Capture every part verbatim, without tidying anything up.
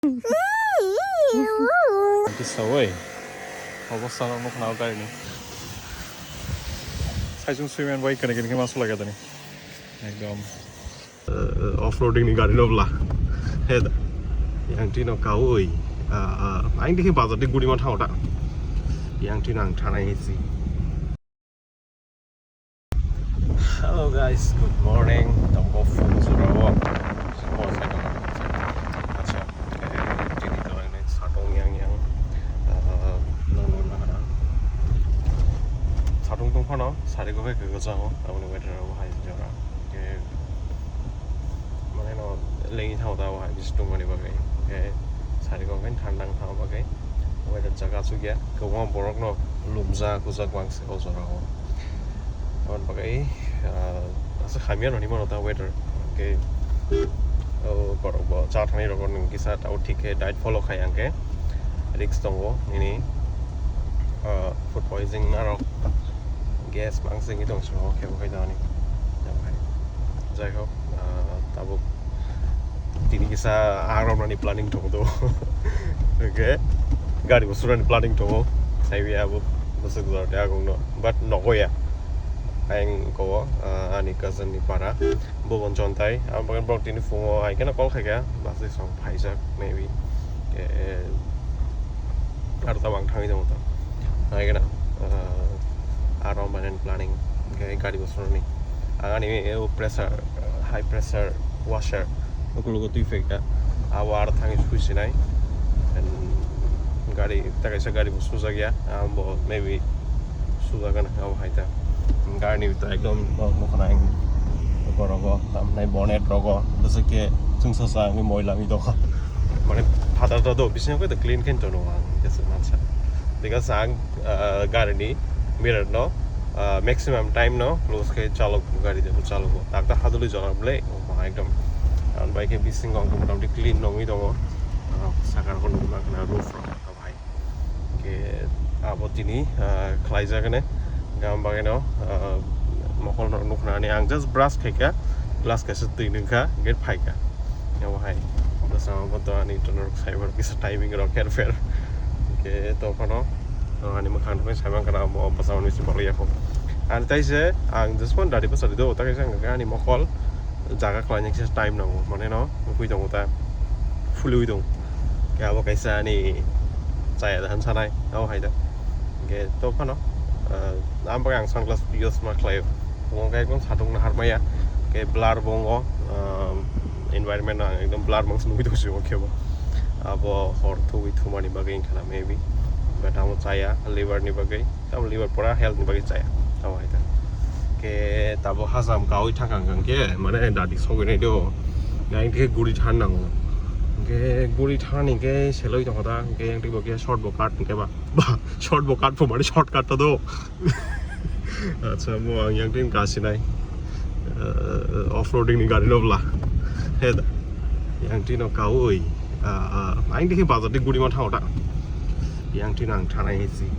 Bisa woi. Obostha no nukna garini. Saisung swimen bai kene kene ma sulai gadani. Ekdom. Offroading ni gari no bla. He da. Yang tino kaui. Ang dikhe bazar di guri ma thaota. Yang tino ang thanai hisi. Hello guys, good morning. Tongo phone jora o. Mo sai tongo. Acha. Tini to ang satong yang yang. Nong nong na hana. Satong tong phano sari ko ke ko jango. Aboni weather o hai jora. Ke mane no lengi thao ta hai bis tong mani bagai. Ke sari ko ken thandang thao bagai. Weather jaga sugya. Ko borok no lumja kujak bangsi o jora o. Aboni bagwi, ah, aswk hamya nw hwnwi mano ta weather. Hwnkhe, o borok bo cha thani rokno nwng kisa tabuk thik khe diet follow khai hwnkhe risk tongo nini, ah, food poisoning aro gas mangsi wngwi tong swngo khe bo khai tongni. Jai hok, ah, tabuk tini kisa aa romnani planning tongo do. Hwnkhe gari bo surani planning tongo. Saiwi abo bwswk jora tei agongno. But nogo ya. Ayang kowo, ah, ani cousin ni para. Bo bo jontai. Abo bagwi borok tini phungo hai kheno call khaikha. Bwswk song phaijak maybe. Eh, aro tabuk ang thangwi tongo to. Hai kheno, ah, aa romnani planning. Hwnkhe gari bo surani. Ang ani pressure, high pressure washer, ukulukgo twi phaikha. Abo aro thangwi sui sinai. And gari, ta kaisa gari bo sujak ya, abo maybe sujak gana abo hai ta. Gari ni to ekdom mokol ang borok o, tamni bonnet rogo, bwswk khe chwngsa sa wngwi moila wngwi tongkha. Mane phatar ta do, bisingo khe to clean khe tono ang, just mansa. Because ang, ah, gari ni mirror no, ah, maximum time no close khe chalok gari de chalogo. Takta haduli jora ble, oh, ekdom. Ang bai khe bisingo ang motamoti clean nongwi tongo. Ah, sakar ko nukna khna roof rok ta bhai. Ke abo tini, ah, khlai jagane. Gam bageno, ah, mokol no nukna ani ang just brush khaikha, glass kaisa twi nungkha, gate phaikha. Abo hai. Bwskango bo to ani tono rok saibar kisa timing rok her pher. Ke to phano, ah, ani mwkhang rok sai mankha amo bwskango ni si balo yakho. Ani tai se ang just phone dari bwsa di do, ta kaisa ang ani mokol jaga khlaina kisa time nango. Mane no, ui tongo ta. Fului tongo. Ke abo kaisa ani chaya da han sanai, abo hai da. Ke to phano, ah, ang bagwi ang sunglass use ma khlaio. Phungo khe ekdom satung nahar maya. Khe blur bo wngo, um, environment no ang ekdom blur mangsa nugwi tongsi o khe bo. Abo hor thugwi thumani bagwi wngkha na maybe. But amo chaya liver ni bagwi. Tamo liver pura health ni bagwi chaya. Tamo hai ta. Khe tabo hajam kaui thangkha hwnkhe mane dadi sogwi nai do. Yang khe guri than nango. Khe guri than hwnkhe seloi tongkha ta. Khe yang twi bo khe short bo cut hwnkhe ba. Ba, short bo cut pho mani short cut ta do. Acha, mo ang yang tin kasinai. Eh, off-roading ni gari no bla. He da. Yang tin no kaui. Ah, ah, ang dikhe bazar di guri ma thao ta. Yang tin ang thanai hisi.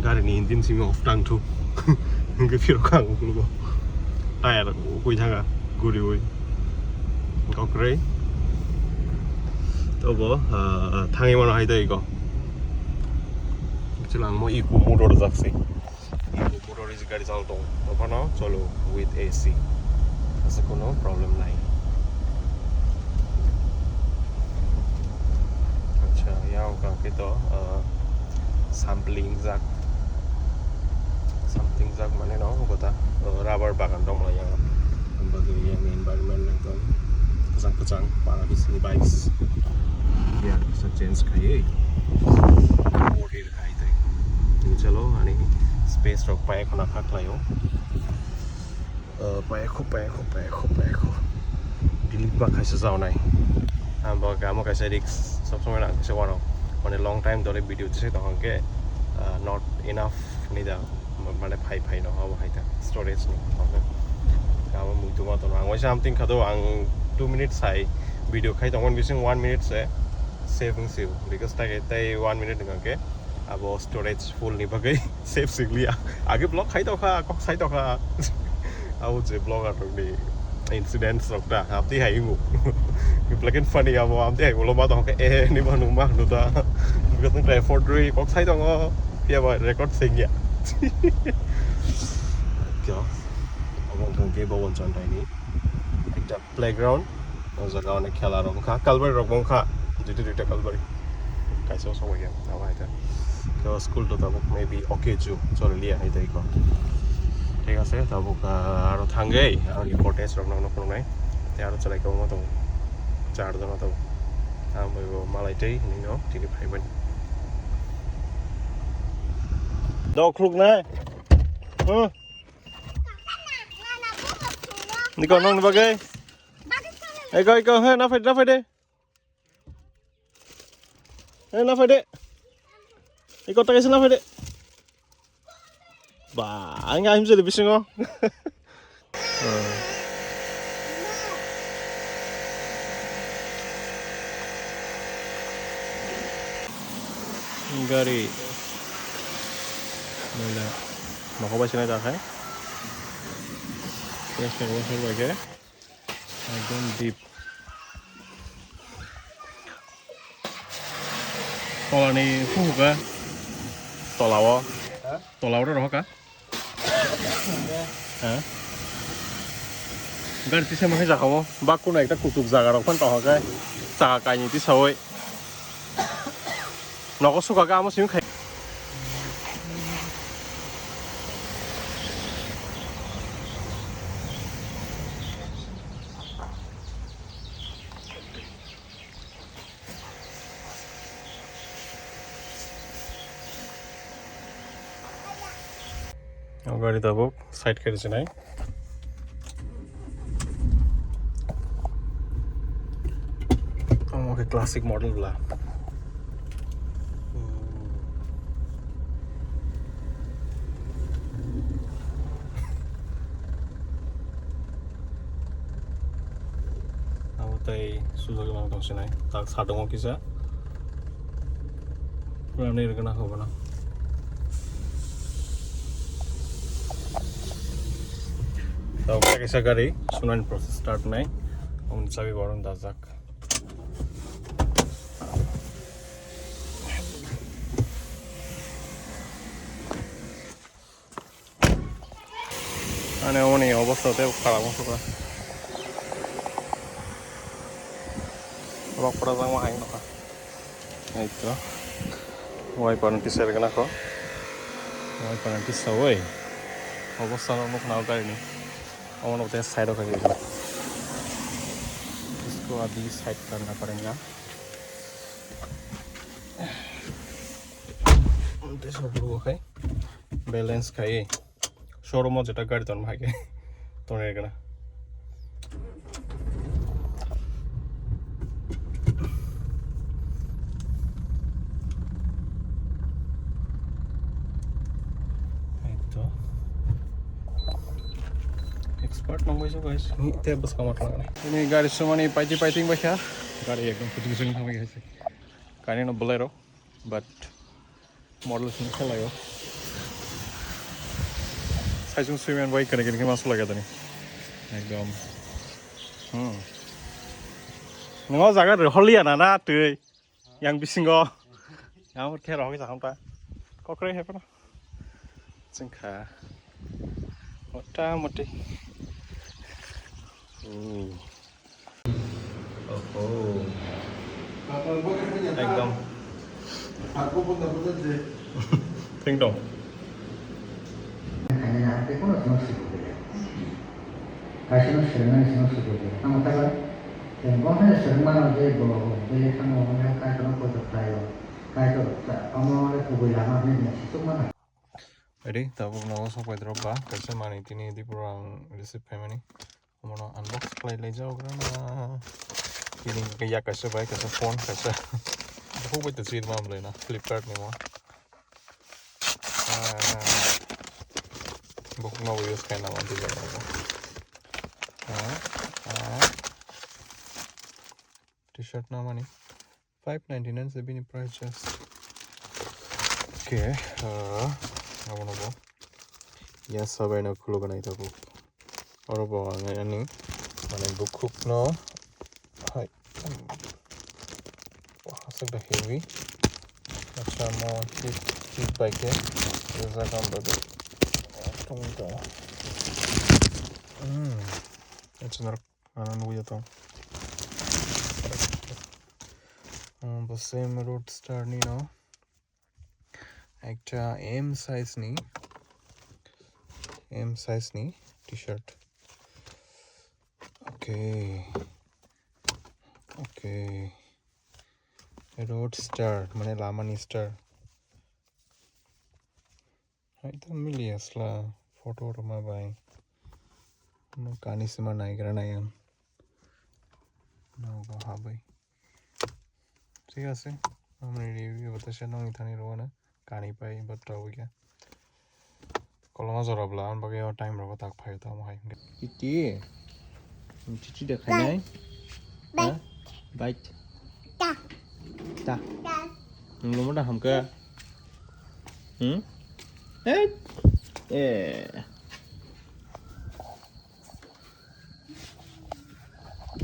Gari ni engine simi off tang thu. Hingke phiro kang uklugo. Tire koi thanga guriwi. Gokroi. Tobo, ah, thangwi mano hai tei go. Chwla ang mo Eco motor jaksi. Eco motor is gari chal tong. Ophano cholo with A C. Asa kono problem nai. Acha, yang kang kito, ah, sampling jak. Something jak mane no, gota, uh, rubber bagan tong lai yang. Bagwi yang environment ekdom kwchang kwchang, para bisini vibes. Ya, sa change khai. Body khai tai. Ni chalo, ani space rok pai khona kha khlaio. Uh, pai kho, pai kho, pai kho, pai kho. Delete ba khaisa jawnai. Ang bo gamo kaisa risk, sob somoi na kaisa wano. Mane long time dore video tise tong hangke, uh, not enough ni da. Mane phai phai no abo hai ta storage ni. Okay. Abo muitu ma tono. Ang waisa something khado ang two minutes hai video khai tongmani bising one minute se saving siu. Because tai tai one minute hingke abo storage full ni bagwi save sikliya. Age vlog khai tokha, kok sai tokha. Abo je vlogger rok ni incidents rok ta hapti hai ingu. Black and funny abo amte ai ulo ma tong khe, eh, ni ma nung ma hunu ta. Because nung try for three kok sai tongo. Phiya ba record sing ya. Kya? Abo wngkha khe Bhawan Chantai ni ekta playground. O jaga onek khela rok wngkha, kalbari rok bo wngkha. Duita duita kalbari. Kaisa o sokbai ya. Abo hai khe. Khe o school to tabuk maybe okay chu. Choli liya hai tai ko. Thik ase, tabuk, ah, aro thangwi, aro importance rok nokno phunuknai. Tei aro chwrai kwbangma tongo. Char jona tongo. Ang bai bo malai tei nino tini phaimani. Dok khuluknai. Hmm. Niko nong ni bagwi. Eko, eko, he, na phai, na phai de. He, na phai de. Eko, ta kaisa na phai de. Ba, ang ahim jodi bisingo. Gari. Mela. Mako bai sinai ta khai. Yes, yes, yes, yes. Ekdom deep. Tolani huhuka. Tolao. Ha? Tolao ro rohoka. Ha? Gari tisa mahe jakao. Bak kuno ekta kutuk jaga rok phan tohoka. Chaka kaini tisaoi. Nogo suka ga amo simi khai. O gari tabuk side khe rwchinai. Omo khe classic model bwla. Abo tei sujagwi mano tongsinai. Tak sadongo kisa. Pura nirgana hobono. Tabuk kaisa gari sunani process start nai. Omo chabi boron dajak. Ani omoni obostha tei kharap wngkha. Rok pora jangma hai nokha. Eito. Wiper ni tisai rwgwna kho. Wiper ni tisaui. Obostha no nukna o gari ni. Omo no tei side o khe. Isko abhi side karna padega. Tei sabo khai. Balance khai. Showroom o jeta gari ton hai khe. Ton ekna. Eto. Expert nang bai so guys. Ni te bus kamat lang. Ini gari sumani paiti paiti bai kha. Gari ekdom puting sing thang bai kha. Gari no Bolero. But model sini khelayo. Saisung swimen bai kene kene mas lagya tani. Ekdom. Hmm. Nungo jaga re holiya na na tui. Yang bisingo. Yang khe rohoi jaham ta. Kokre he pano. Chengkha. Mota moti. Hmm. Oho. Ekdom. Thing dong. Kaisa no swrwngmani sino swrwngmani. Tamo khe ba, chwng bo hai swrwngmano je bo bele thangma hwnwi Kaitorno poito khlaio. Kaitor cha-, omo le kubui lama hwnwi chwng sichukmano. Ready, tabuk nogo sok pai drop ba, kaisa manwi tini Dipro ang receive khaimani. Omono unbox khlai lai jao gra na. Tini hwnkhe yak kaisa bai kaisa phone kaisa. Bukhuk bai to chirma amlai na Flipkart ni mo. Ah, bukhuk no use khaina wanti jao. Ah, ah. T-shirt na mani. Five ninety-nine se bini price just. Okay, uh, abono bo. Ya sabai na khulo ganai tabu. Oro bo ang ani mane bukhuk no hai It's a bit heavy. Acha mo chip chip bai ke. Jaga ang bade. Tong tong. Hmm. Acha nar ano nugui tong. Hmm, the same Road Star ni no. Ekta M size ni. M size ni t-shirt. Okay. Okay. Road Star, mane lama ni star. Hai to mili asla photo roma bai. No kani sima naigra nai ang. No go ha bai. Thik ase. Amni review bata se nong ithani rona. Kani pai bat rao kya. Koloma jora bla, ang bagwi o time rogo tak phai tamo hai. Titi. Titi de khainai. Bait. Ha? Bait. Ta. Ta. Ta. Nung lomo da hamka. Hmm? Eh. Eh.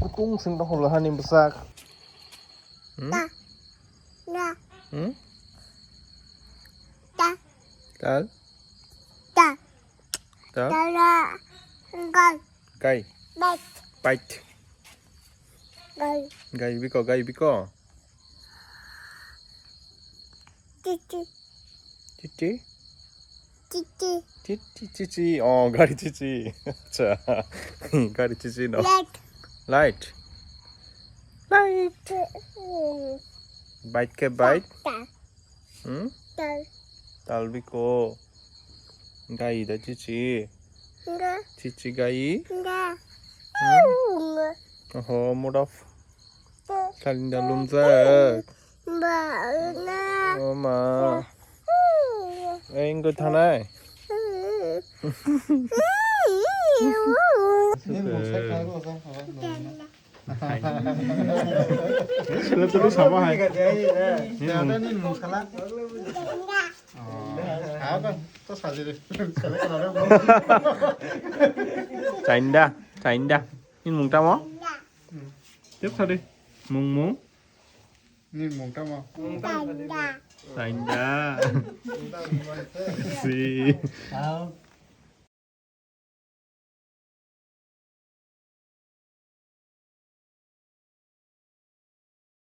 Kutung sing da holo hani besak. Hmm? Ta. Na. Hmm? Ta. Tal? Ta. Ta? Tara. Gai. Gai. Bait. Bait. Gai. Gai biko, gai biko. Titi. Titi? Titi. Titi, titi. Oh, gari titi. Acha. Gari titi no. Light. Light. Light. Mm. Bike ke bike. Ta. Hmm? Tal. Tal biko. Gai da chichi. Nga. Chichi gai. Nga. Hmm? Nga. Oho, mood off. Nga. Kalinda lumjak. Ba, nga. Oh ma. Nga. Eh, ingko thanai. Nga. Sila tuli sama hai. Sila tuli sama hai. Sila tuli sama hai. Chainda, chainda. Nini mung tamo? Tep sadi. Mung mung. Nini mung tamo? Chainda. Si.